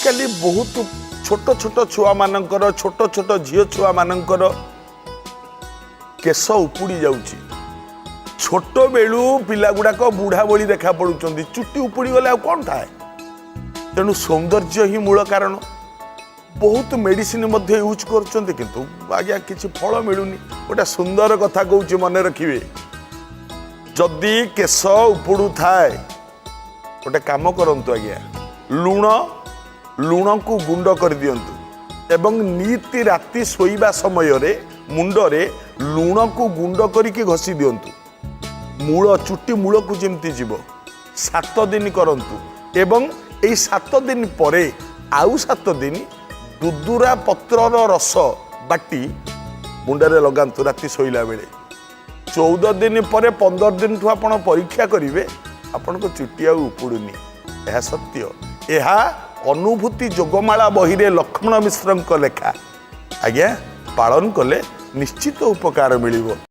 ଆଜିକାଲି ବହୁତ ଛୋଟ ଛୋଟ ଛୁଆମାନଙ୍କର, ଛୋଟ ଛୋଟ ଝିଅ ଛୁଆମାନଙ୍କର କେଶ ଉପୁଡ଼ି ଯାଉଛି। ଛୋଟ ବେଳୁ ପିଲା ଗୁଡ଼ାକ ବୁଢ଼ା ଭଳି ଦେଖା ପଡୁଛନ୍ତି। ଚୁଟି ଉପୁଡ଼ି ଗଲେ ଆଉ କ'ଣ ଥାଏ? ତେଣୁ ସୌନ୍ଦର୍ଯ୍ୟ ହିଁ ମୂଳ କାରଣ। ବହୁତ ମେଡିସିନ ମଧ୍ୟ ୟୁଜ୍ କରୁଛନ୍ତି, କିନ୍ତୁ ଆଜ୍ଞା କିଛି ଫଳ ମିଳୁନି। ଗୋଟେ ସୁନ୍ଦର କଥା କହୁଛି, ମନେ ରଖିବେ। ଯଦି କେଶ ଉପୁଡ଼ୁଥାଏ, ଗୋଟେ କାମ କରନ୍ତୁ ଆଜ୍ଞା, ଲୁଣକୁ ଗୁଣ୍ଡ କରିଦିଅନ୍ତୁ ଏବଂ ନିତି ରାତି ଶୋଇବା ସମୟରେ ମୁଣ୍ଡରେ ଲୁଣକୁ ଗୁଣ୍ଡ କରିକି ଘଷି ଦିଅନ୍ତୁ। ମୂଳ, ଚୁଟି ମୂଳକୁ ଯେମିତି ଯିବ। 7 ଦିନ କରନ୍ତୁ ଏବଂ ଏଇ 7 ଦିନ ପରେ ଆଉ 7 ଦିନ ଦୁଦୁରା ପତ୍ରର ରସ ବାଟି ମୁଣ୍ଡରେ ଲଗାନ୍ତୁ ରାତି ଶୋଇଲା ବେଳେ। 14 ଦିନ ପରେ, 15 ଦିନଠୁ ଆପଣ ପରୀକ୍ଷା କରିବେ, ଆପଣଙ୍କ ଚୁଟି ଆଉ ଉପୁଡ଼ୁନି। ଏହା ସତ୍ୟ। ଏହା ଅନୁଭୂତି ଯୋଗମାଳା ବହିରେ ଲକ୍ଷ୍ମଣ ମିଶ୍ରଙ୍କ ଲେଖା ଆଜ୍ଞା। ପାଳନ କଲେ ନିଶ୍ଚିତ ଉପକାର ମିଳିବ।